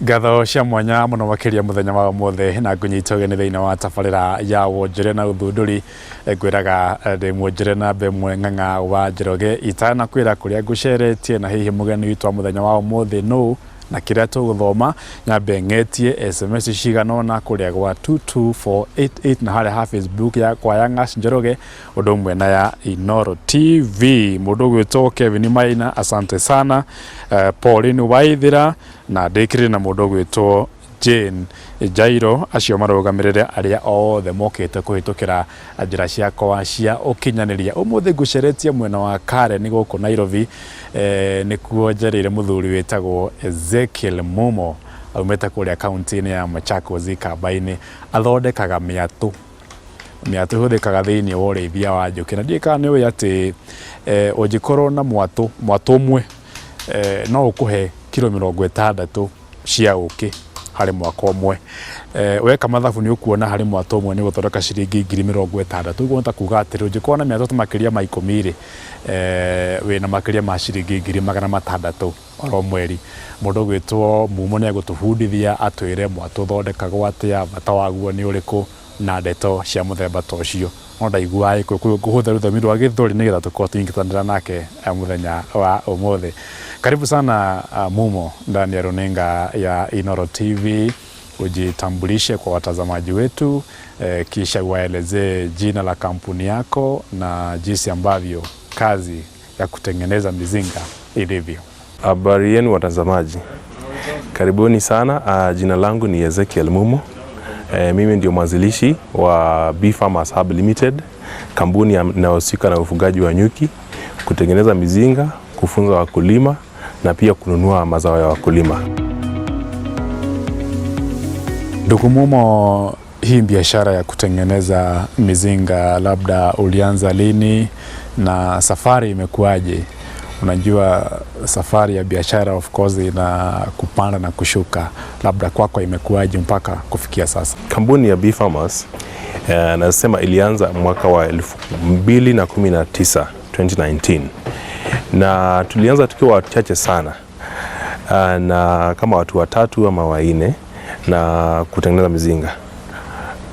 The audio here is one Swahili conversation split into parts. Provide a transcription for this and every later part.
Ngatho cia mwanya muno makiria muthenya wa umuthi na ngunyita ũgeni thĩinĩ wa tabarĩra ya wonjoria na ũthundũri. Ngwĩraga ndĩ mwonjoria na ĩmwe Ng'ang'a wa Njoroge. Itanakwĩra kũrĩa ngũceretie na hihi mũgeni witũ wa mũthenya wa ũmũthĩ nũ na kĩrĩa tũgũthoma, nyambe ng'etie SMS cigana ũna kũrĩa gwa 22488 na harĩa ha Facebook yakwa ya Ng'ash Njoroge, ũndũ ũmwe na ya Inoro TV. Mũndũ ũgwĩtwo Kevin Maina, asante sana. Pauline Waithira na ndĩkĩrĩre na mũndũ ũgwĩtwo Jane Jairo, acio marũgamĩrĩre arĩa othe mokĩte kũhĩtũkĩra njĩra ciakwa cia ũkinyanĩria. Ũmũthĩ ngũceretie mwena wa Karen gũkũ Nairobi, nĩkuo njereire mũthuri wĩtagwo Ezekiel Mumo, aumĩte kũrĩa kaunti-inĩ ya Machakos, Ikamba-inĩ. Athondekaga mĩatũ. Mĩatũ ĩhũthĩkaga thĩinĩ wa ũrĩithia wa njũkĩ, na ndiũĩ kana nĩ ũĩ atĩ ũngĩkorwo na mwatũ, mwatũ ũmwe no ũkũhe kiro 60 cia ũkĩ harĩ mwaka ũmwe. Weka mathabu nĩ ũkuona harĩ mwatũ ũmwe nĩ ũgũthondeka ciringi 60,000. Ũguo nĩ ta kuga atĩrĩ, ũngĩkorwo na mĩatũ ta makĩria ma 10 rĩ, wĩna makĩria ma ciringi 600,000 oro mweri. Mũndũ ũgwĩtwo Mumo nĩ egũtũbundithia, atwĩre mwatũ ũthondekagwo atĩa, bata waguo nĩ ũrĩkũ, na ndeto cia mũthemba ta ũcio. No ndaiguaga Gĩkũyũ, ngũhũthĩra rũthiomi rwa Gĩthweri nĩgetha tũkorwo tũnyitanĩra nake mũthenya wa ũmũthĩ. Karibu sana Mumo ndani ya runinga ya Inoro TV, ujitambulishe kwa watazamaji wetu, kisha uwaelezee jina la kampuni yako na jinsi ambavyo kazi ya kutengeneza mizinga ilivyo. Habari yenu watazamaji, karibuni sana. Jina langu ni Ezekiel Mumo. Mimi ndio mwanzilishi wa Bee Farmers Hub Limited, kampuni inayohusika na ufugaji wa nyuki, kutengeneza mizinga, kufunza wakulima na pia kununua mazao ya wakulima. Ndugu Mumo, hii biashara ya kutengeneza mizinga labda ulianza lini na safari imekuwaje? Unajua safari ya biashara of course ina kupanda na kushuka, labda kwako imekuwaje mpaka kufikia sasa? Kampuni ya Bee Farmers nasema ilianza mwaka wa 2019, 2019, na tulianza tukiwa wachache sana, na kama watu watatu ama wanne na kutengeneza mizinga,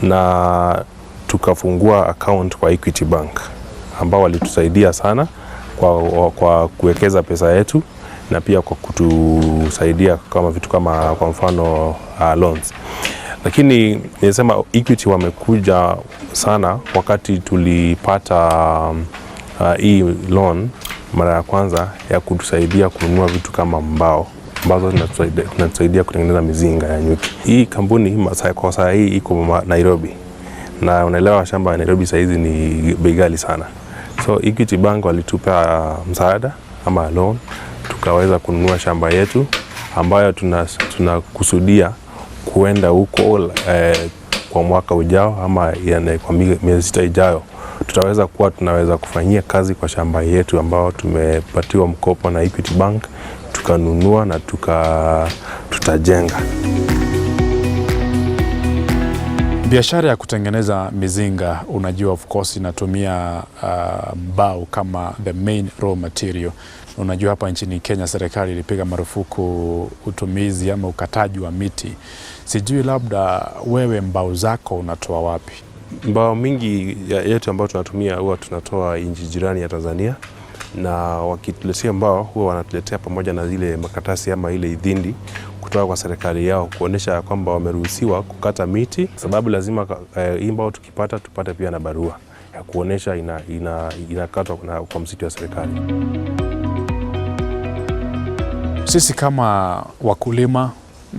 na tukafungua account kwa Equity Bank ambao walitusaidia sana kwa kuwekeza pesa yetu na pia kwa kutusaidia kama vitu kama kwa mfano loans. Lakini nilisema Equity wamekuja sana wakati tulipata hii loan mara ya kwanza ya kutusaidia kununua vitu kama mbao ambazo zinatusaidia kutengeneza mizinga ya nyuki. Hii kampuni kwa saa hii iko Nairobi, na unaelewa shamba ya Nairobi saa hizi ni bei ghali sana. So Equity Bank walitupa msaada ama loan, tukaweza kununua shamba yetu ambayo tunakusudia kuenda huko kwa mwaka ujao ama yani kwa miezi 6 ijayo tutaweza kuwa tunaweza kufanyia kazi kwa shamba yetu ambao tumepatiwa mkopo na Equity Bank, tukanunua na tutajenga. Biashara ya kutengeneza mizinga, unajua of course inatumia mbao kama the main raw material. Unajua hapa nchini Kenya serikali ilipiga marufuku utumizi ama ukataji wa miti. Sijui labda wewe mbao zako unatoa wapi? Mbao mingi yetu ambayo tunatumia huwa tunatoa nchi jirani ya Tanzania, na wakituletea mbao huwa wanatuletea pamoja na zile makaratasi ama ile idhini kutoka kwa serikali yao kuonesha kwamba wameruhusiwa kukata miti, sababu lazima hii mbao tukipata tupate pia na barua ya kuonesha inakatwa kwa msitu wa serikali. Sisi kama wakulima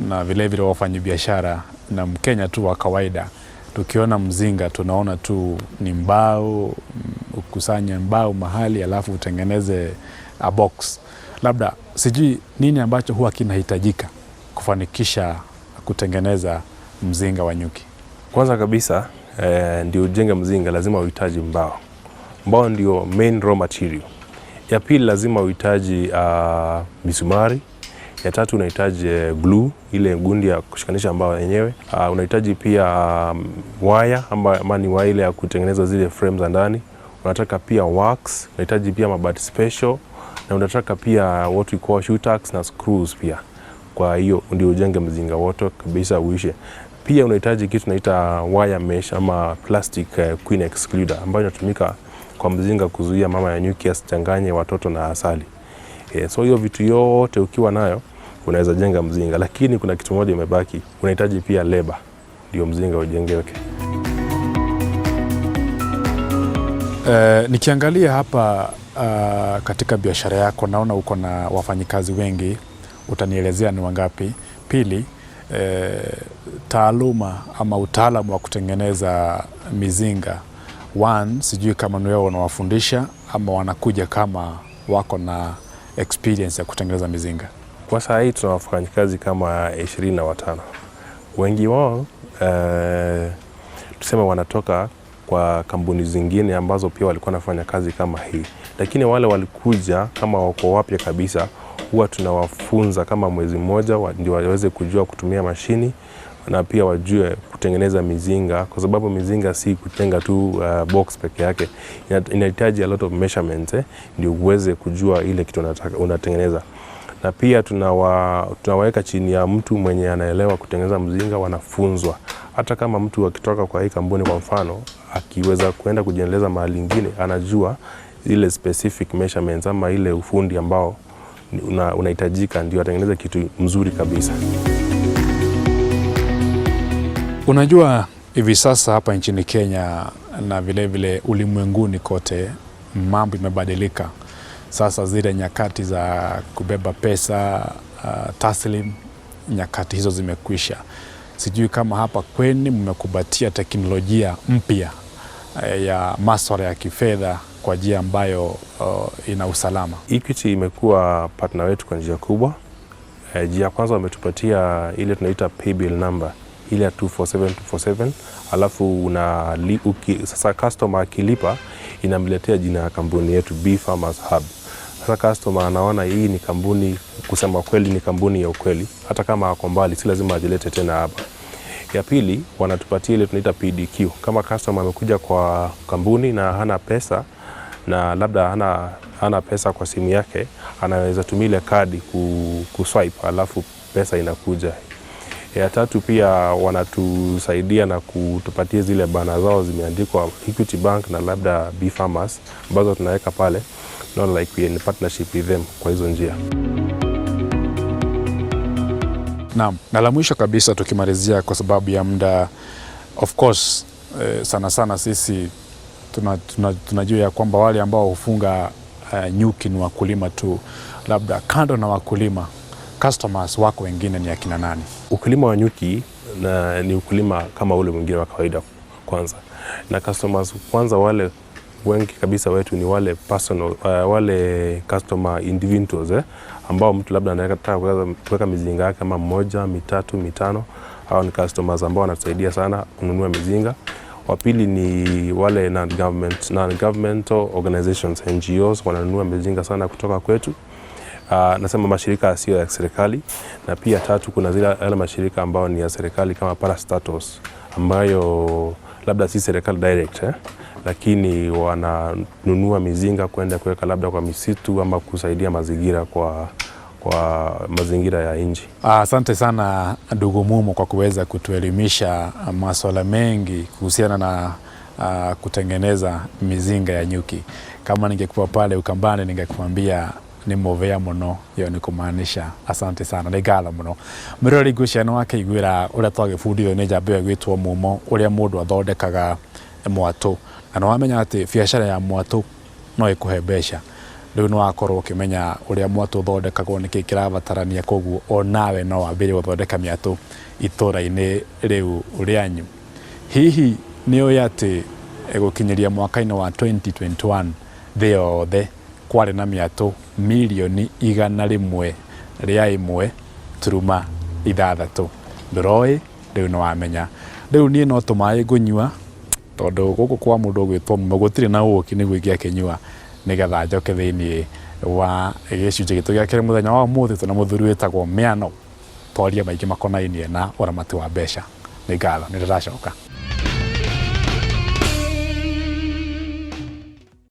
na vilevile wafanyabiashara na Mkenya tu wa kawaida, tukiona mzinga tunaona tu ni mbao, ukusanye mbao mahali alafu utengeneze a box. Labda sijui nini ambacho huwa kinahitajika kufanikisha kutengeneza mzinga wa nyuki. Kwanza kabisa ndio ujenge mzinga lazima uhitaji mbao. Mbao ndio main raw material. Ya pili lazima uhitaji misumari. Ya tatu unahitaji glue, ile gundi ya kushikanisha mbao yenyewe. Unahitaji pia waya ama ni waya ile ya kutengeneza zile frames za ndani. Unataka pia wax, unahitaji pia mabati special, na unataka pia what we call shoe tacks na screws pia. Kwa hiyo ndio ujenge mzinga wote kabisa uishe. Pia unahitaji kitu tunaita wire mesh ama plastic queen excluder ambayo inatumika kwa mzinga kuzuia mama ya nyuki asichanganye watoto na asali. So hiyo vitu yote ukiwa nayo unaweza jenga mzinga, lakini kuna kitu moja imebaki, unahitaji pia labor ndio mzinga ujengeke. Nikiangalia hapa katika biashara yako naona uko na wafanyikazi wengi, utanielezea ni wangapi? Pili, taaluma ama utaalamu wa kutengeneza mizinga one, sijui kama ni wewe unawafundisha ama wanakuja kama wako na experience ya kutengeneza mizinga. Kwa saa hii tuna wafanyikazi kama 25. Wengi wao tuseme wanatoka kwa kampuni zingine ambazo pia walikuwa wanafanya kazi kama hii, lakini wale walikuja kama wako wapya kabisa, huwa tunawafunza kama mwezi mmoja ndio waweze kujua kutumia mashini na pia wajue kutengeneza mizinga, kwa sababu mizinga si kutenga tu box peke yake, inahitaji a lot of measurements ndio uweze kujua ile kitu unatengeneza. Na pia tunawaweka chini ya mtu mwenye anaelewa kutengeneza mzinga, wanafunzwa. Hata kama mtu akitoka kwa hii kampuni kwa mfano, akiweza kuenda kujiendeleza mahali ingine, anajua ile specific measurements ama ile ufundi ambao unahitajika ndio atengeneze kitu mzuri kabisa. Unajua hivi sasa hapa nchini Kenya na vilevile ulimwenguni kote mambo imebadilika. Sasa zile nyakati za kubeba pesa taslim, nyakati hizo zimekwisha. Sijui kama hapa kweni mmekubatia teknolojia mpya ya maswala ya kifedha kwa njia ambayo ina usalama. Equity imekuwa partner wetu kwa njia kubwa. Njia ya kwanza wametupatia ile tunaita paybill number ile ya 247247, alafu sasa customer akilipa inamletea jina ya kampuni yetu Bee Farmers Hub. Sasa customer anaona hii ni kampuni, kusema kweli ni kampuni ya ukweli, hata kama ako mbali si lazima ajilete tena hapa. Ya pili wanatupatia ile tunaita PDQ. Kama customer amekuja kwa kampuni na hana pesa na labda hana pesa kwa simu yake, anaweza tumia ile kadi kuswipe alafu pesa inakuja. Ya tatu pia wanatusaidia na kutupatia zile banner zao zimeandikwa Equity Bank na labda Bee Farmers ambazo tunaweka pale, not like we are in partnership with them kwa hizo njia. Naam, na la mwisho kabisa tukimalizia kwa sababu ya muda, of course sana sana sisi tunajua ya kwamba wale ambao hufunga nyuki ni wakulima tu. Labda kando na wakulima, customers wako wengine ni akina nani? Ukulima wa nyuki ni ukulima kama ule mwingine wa kawaida kwanza, na customers kwanza wale wengi kabisa wetu ni wale personal, wale customer individuals ambao mtu labda anataka kuweka mizinga yake kama mmoja, mitatu, mitano. Hao ni customers ambao wanatusaidia sana kununua mizinga. Wa pili ni wale non-governmental organizations NGOs, wananunua mizinga sana kutoka kwetu. Nasema mashirika yasiyo ya serikali, na pia tatu kuna zile yale mashirika ambayo ni ya serikali kama parastatals ambayo labda si serikali direct lakini wananunua mizinga kwenda kuweka labda kwa misitu ama kusaidia mazingira kwa mazingira ya nchi. Asante sana ndugu Mumo kwa kuweza kutuelimisha masuala mengi kuhusiana na kutengeneza mizinga ya nyuki. Kama ningekuwa pale Ukambani ningekuambia ni movea muno, iyo ni kumaanisha asante sana, nĩ ngatho mũno. Mwĩroreri ngwĩciria nĩ wakĩiguĩra ũrĩa twagĩbundithio nĩ njamba ĩyo ĩgwĩtwo Mumo ũrĩa mũndũ athondekaga mwatũ, na nĩ wamenya atĩ biacara ya mwatũ no ĩkũhe mbeca. Rĩu nĩ wakorwo ũkĩmenya ũrĩa mwatũ ũthondekagwo, nĩkĩ kĩrabatarania, koguo onawe no wambĩrĩrie gũthondeka mĩatũ itũra-inĩ rĩu rĩanyu. Hihi nĩ ũĩ atĩ gũkinyĩria mwaka-inĩ wa 2021 thĩ yothe kwarĩ na mĩatũ mirioni 101.6? Ndũroĩ? Rĩu nĩ wamenya. Rĩu niĩ no tũmaĩ ngũnyua tondũ gũkũ kwa mũndũ ũgwĩtwo Mumo gũtirĩ na ũkĩ nĩguo ingĩakĩnyua nĩgetha njoke thĩiniĩ wa gĩcunjĩ gitũ gĩa kerĩ mũthenya wa ũmũthĩ twĩna mũthuri wĩtagwo Mĩano, twarie maingĩ makonainie na ũramati wa mbeca. Nĩ ngatho, nĩ ndĩracoka.